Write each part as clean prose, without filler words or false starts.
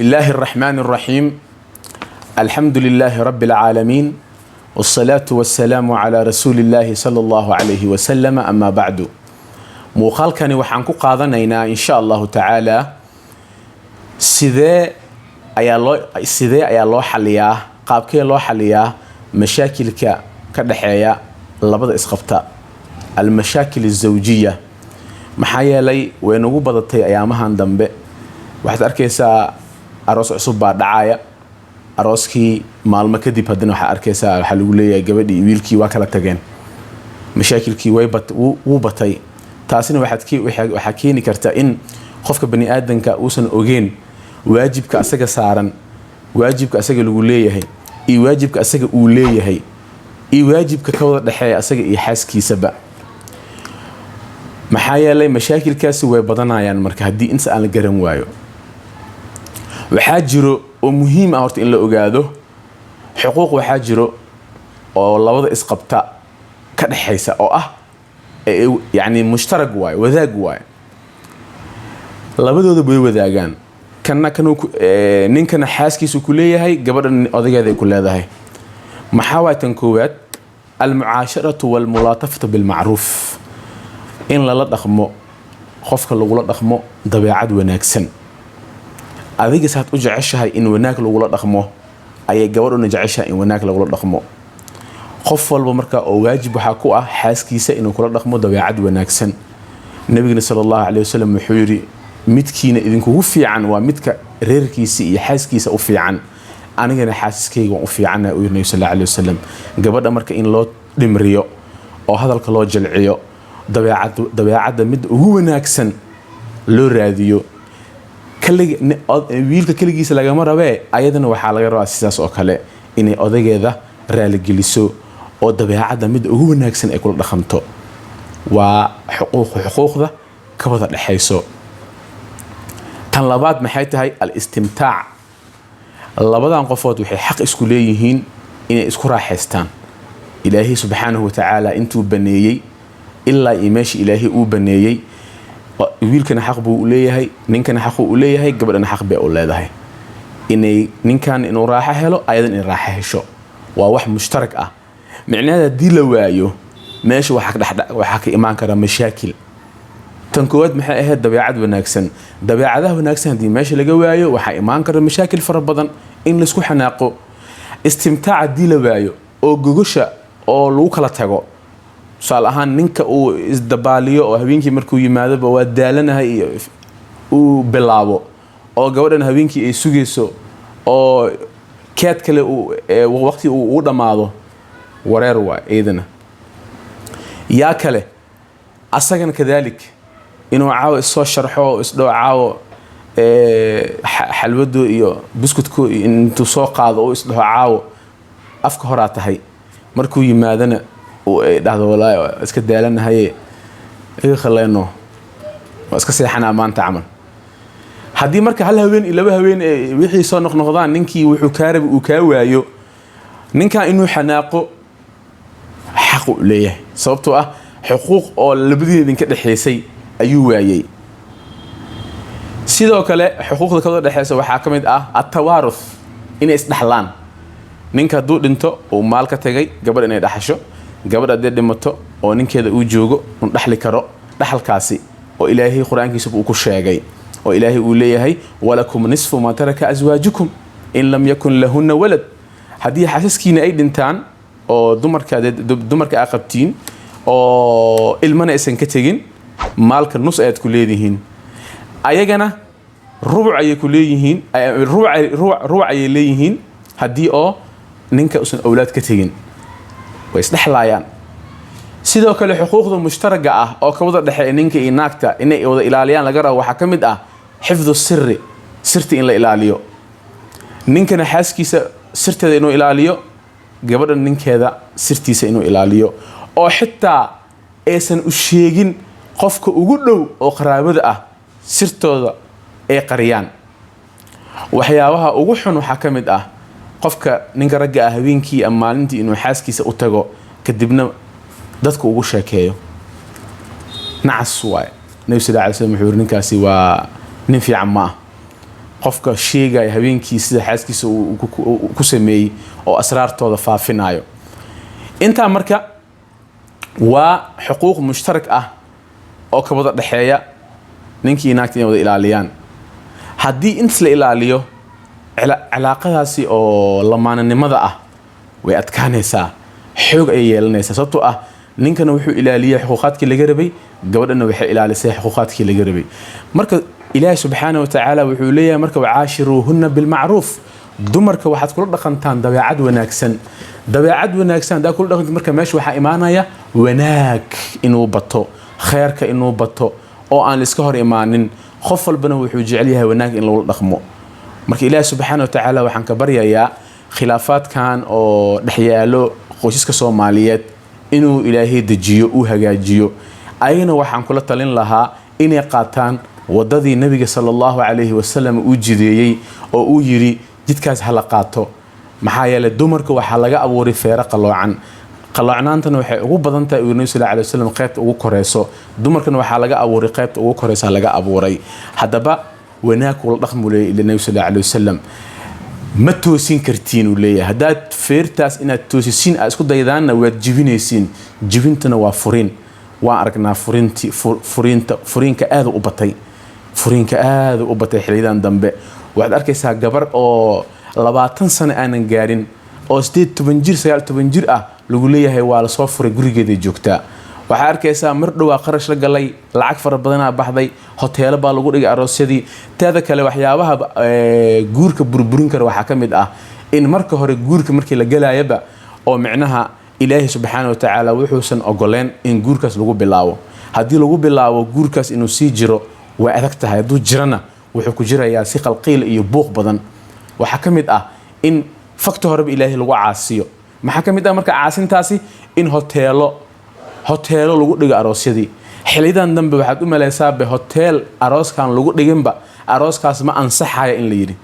الله الرحمن الرحيم، الحمد لله رب العالمين، والصلاة والسلام على رسول الله صلى الله عليه وسلم، أما بعد. Muuqaalkani waxaan ku qaadanaynaa, insha Allahu tacaala, sidee ayaa loo xaliyaa, qaabkee loo xaliyaa mashaakilka ka dhexeeya labada isqabta, المشاكل الزوجية. Maxaa yeelay, way nagu badatay ayaamahan dambe. Waxaad arkaysaa aroos cusub baa dhacaya. Arooskii maalmo kadib haddana waxaad arkaysaa waxaa lagu leeyahay gabadhii wiilkii waa kala tageen. Mashaakilkii wuu batay. Taasina waxaa keeni karta in qofka bani aadanka uusan ogeen waajibka asaga saaran, waajibka asaga lagu leeyahay iyo waajibka asaga uu leeyahay iyo waajibka ka wada dhexeeya asaga iyo xaaskiisaba. Maxaa yeelay, mashaakilkaasi way badanayaan marka haddii inta aan la garan waayo. Waxaa jiro oo muhiim ah horta in la ogaado xuquuq waxaa jiro oo labada isqabta ka dhexaysa oo ah, yacni, mushtarag waayo, wadaag waayo, labadooda way wadaagaan. Kanna kanuu, ninkana xaaskiisu ku leeyahay, gabadhan odageeday ku leedahay. Maxaa waay? Tan koowaad, المعاشرة والملاطفة بالمعروف, in lala dhaqmo qofka, lagula dhaqmo dabeecad wanaagsan. Adiga saad u jeceshahay in wanaag lagula dhaqmo ayay gabadhuna jeceshahay in wanaag lagula dhaqmo. Qof walba marka oo waajib waxaa ku ah xaaskiisa inuu kula dhaqmo dabeecad wanaagsan. Nabigana sala Allahu caleyhi wasalam wuxuu yidhi: "Midkiina idinkugu fiican waa midka reerkiisa iyo xaaskiisa u fiican. Anigana xaasaskayga waan u fiicana," uu yiri Nabi sal allahu aleyhi wasalam. Gabadha marka in loo dhimriyo oo hadalka loo jalciyo, dabeecadda midda ugu wanaagsan loo raadiyo. Wiilka keligiisa lagama rabee, ayadana waxaa laga rabaa sidaas oo kale inay odageeda raaligeliso oo dabeecadda midda ugu wanaagsan ay kula dhaqanto. Waa xuquuqda ka wada dhexayso. Tan labaad maxay tahay? الاستمتاع. Labadan qofood waxay xaq isku leeyihiin inay isku raaxaystaan. Ilaahay subxaanahu watacaala intuu baneeyey ilaa iyo meesha Ilaahay uu baneeyey, wiilkana xaq buu u leeyahay, ninkana xaquu u leeyahay, gabadhana xaq bay u leedahay inay ninkan inuu raaxo helo, ayadan inay raaxo hesho. Waa wax mushtarak ah. Micnaheeda haddii la waayo, meesha waxaa ka imaan kara mashaakil. Tan koowaad maxay ahayd? Dabeecad wanaagsan. Dabeecadaha wanaagsan haddii meesha laga waayo, waxaa imaan kara mashaakil fara badan, in laisku xanaaqo. Istimtaac haddii la waayo oo gogosha oo lagu kala tago, tusaale ahaan ninka uu isdabaaliyo oo habeenkii markuu yimaadoba "waa daalanahay" iyo uu bilaabo, oo gabadhan habeenkii ay sugayso oo keed kale waqti uu ugu dhammaado, wareer waay iyadana. Yaa kale? Asagana كذلك inuu caawo issoo sharxo oo isdhoo caawo xalwado iyo buskudko iyo intuu soo qaado oo isdhaho "caawo afka horaa tahay", markuu yimaadana uu ay dhahdo "walaahi iska daalanahaye, iga khaleyno, waa iska seexanaa maanta" camal. Haddii marka hal haween iyo laba haween wixii soo noqnoqdaan, ninkii wuxuu kaa rabi uu kaa waayo, ninkan inuu xanaaqo xaq u leeyahay, sababtoo ah xuquuq oo labadiina idinka dhexaysay ayuu waayey. Sidoo kale xuquuqda kada dhexeysa waxaa ka mid ah التوارث, inay isdhaxlaan. Ninka hadduu dhinto uu maal ka tagay, gabadh inay dhaxasho. Gabadh haddii dhimato oo ninkeeda uu joogo, un dhaxli karo dhaxalkaasi oo Ilaahay Qur-aankiisa uu ku sheegay, oo Ilaahay uu leeyahay: "ولكم نصف ما ترك أزواجكم إن لم يكن لهن ولد". Haddii xaasaskiina ay dhintaan oo dumarka aa qabtiin oo ilmana aysan ka tegin, maalka nus ayaad ku leedihiin, ayagana rubuc ayay ku leeyihiin, rubuc ayay leeyihiin. Haddii oo ninka usan awlaad ka tegin, way isdhexlaayaan. Sidoo kale xuquuqda mushtaraga ah oo ka wada dhexeeya ninka iyo naagta inay wada ilaaliyaan laga rabo waxaa ka mid ah حفظ السر, sirta in la ilaaliyo. Ninkana xaaskiisa sirteeda inuu ilaaliyo, gabadha ninkeeda sirtiisa inuu ilaaliyo, oo xitaa aysan u sheegin qofka ugu dhow oo qaraabada ah, sirtooda ay qariyaan. Waxyaabaha ugu xun waxaa ka mid ah qofka ninka ragga ah habeenkii ama maalintii inuu xaaskiisa u tago, kadibna dadka ugu sheekeeyo. Nacas waaye. Nabi sal alay slam wuxuu yiri: "Ninkaasi waa nin fiican ma ah." Qofka sheegaya habeenkii sida xaaskiisa uu ku sameeyey oo asraartooda faafinayo. Intaa marka waa xuquuq mushtarak ah oo ka wada dhexeeya ninkii naagta inay wada ilaaliyaan. Haddii intas la ilaaliyo, cilaaqadaasi oo lamaananimada ah way adkaanaysaa, xoog ayay yeelanaysaa, sababtoo ah ninkana wuxuu ilaaliyey xuquuqaadkii laga rabay, gabadhana waxay ilaalisay xuquuqaadkii laga rabay. Marka Ilaahi subxaana wa tacaala wuxuu leeyahay marka: "Wacaashiruuhunna bilmacruuf." Dumarka waxaad kula dhaqantaan dabeecad wanaagsan. Dabeecad wanaagsan haddaa kula dhaqantid, marka meesha waxaa imaanaya wanaag inuu bato, kheerka inuu bato, oo aan la iska hor imaanin. Qof walbana wuxuu jecel yahay wanaag in lagula dhaqmo. Marka Ilaahi subxaana wa tacaala waxaan ka baryayaa khilaafaadkan oo dhexyaalo qoysaska Soomaaliyeed inuu Ilaahay dejiyo, uu hagaajiyo. Ayagana waxaan kula talin lahaa inay qaataan wadadii Nabiga sala Allahu calayhi wasalam uu jideeyey oo uu yidhi jidkaas hala qaato. Maxaa yeelay, dumarka waxaa laga abuuray feero qaloocan. Qaloocnaantana waxay ugu badan tahay, uu Nabi sal alay wasalam, qaybta ugu koreyso. Dumarkana waxaa laga abuuray qaybta ugu koreysa laga abuuray. Haddaba wanaag kula dhaqmu leeyahy Nabi sal alay wasalam. Ma toosin kartiin, uu leeyahay. Haddaad feertaas inaad toosisiin aad isku daydaanna, waad jibinaysiin. Jibintana waa furin. Waan aragnaa furinti furiinta. Furiinka aada u batay, furiinka aada u batay xiliyadan dambe. Waxaad arkaysaa gabar oo 20 sano aanan gaarin, oo 18 jir, 19 jir ah, lagu leeyahay waa lasoo furay, gurigeeday joogtaa. Waxaa arkaysaa mar dhowaa qarash la galay, lacag fara badanaa baxday, hoteelo baa lagu dhigay aroosyadii. Teeda kale, waxyaabaha guurka burburin kara waxaa ka mid ah in marka hore guurka markii la galayaba oo micnaha Ilaahay subxaana wa tacaala wuxuusan ogoleen in guurkaas lagu bilaabo. Haddii lagu bilaabo, guurkaas inuu sii jiro way adag tahay. Hadduu jirana, wuxuu ku jirayaa si qalqiil iyo buuq badan. Waxaa ka mid ah in fakta horeba Ilaahay lagu caasiyo. Maxaa ka mid ah marka caasintaasi? In hoteelo lagu dhigo aroosyadii. Xiliyadan dambe waxaad u malaysaaba hoteel arooskan lagu dhiginba arooskaas ma ansaxaya in la yidhi.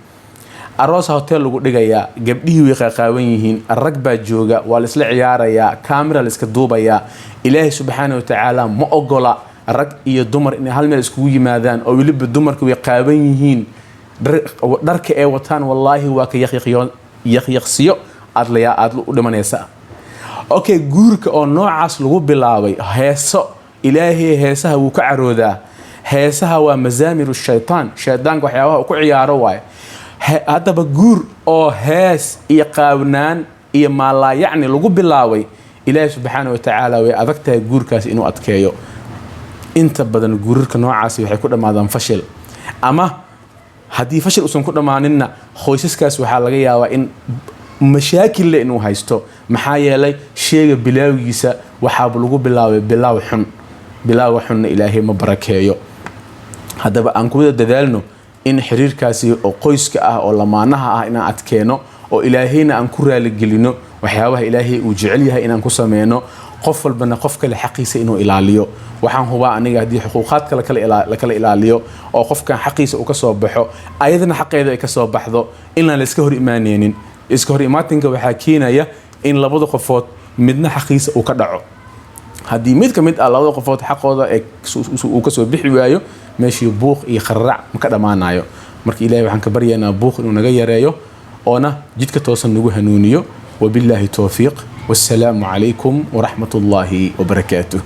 Aroos hotel lagu dhigayaa, gabdhihii way qaqaawan yihiin, rag baa jooga, waa la isla ciyaarayaa, camera la iska duubayaa. Ilaahay subxaana wa tacaala ma ogola rag iyo dumar inay hal meel iskugu yimaadaan, oo weliba dumarka way qaawan yihiin. Dharka ay wataan, wallaahi, waa ka yaqyaqsiyo aad layaa aad u dhimanaysa. Okay, guurka oo noocaas lagu bilaabay, heeso, Ilaahay heesaha wuu ka caroodaa. Heesaha waa mazaamiru shaytaan, shaydaanka waxyaabaha uu ku ciyaaro waaye. Haddaba guur oo hees iyo qaawnaan iyo maalaayacni lagu bilaabay, Ilaahay subxaana wa tacaala way adag tahay guurkaas inuu adkeeyo. Inta badan guurarka noocaasi waxay ku dhammaadaan fashil, ama haddii fashil uusan ku dhammaaninna, qoysaskaas waxaa laga yaabaa in mashaakil le inuu haysto. Maxaa yeelay, sheega bilaawgiisa waxaaba lagu bilaabay bilaaw xun. Bilaawga xunna Ilaahay ma barakeeyo. Haddaba aan ku wada dadaalno in xiriirkaasi oo qoyska ah oo lamaanaha ah inaan adkeeno, oo Ilaahayna aan ku raaligelino, waxyaabaha Ilaahay uu jecel yahay inaan ku sameyno, qof walbana qof kale xaqiisa inuu ilaaliyo. Waxaan hubaa aniga haddii xuquuqaadka la kala ilaaliyo, oo qofkan xaqiisa uu ka soo baxo, ayadana xaqeeda ay ka soo baxdo, inaan la iska hor imaaneynin. Iska hor imaatinka waxaa keenaya in labada qofood midna xaqiisa uu ka dhaco. Haddii mid ka mid ah labada qofood xaqooda ee uu kasoo bixi waayo, meeshii buuq iyo khararac ma ka dhammaanayo. Marka Ilahay waxaan ka baryaynaa buuq inuu naga yareeyo, oona jidka toosan nagu hanuuniyo. Wabillaahi towfiiq, wassalaamu calaykum waraxmat ullaahi wabarakaatuh.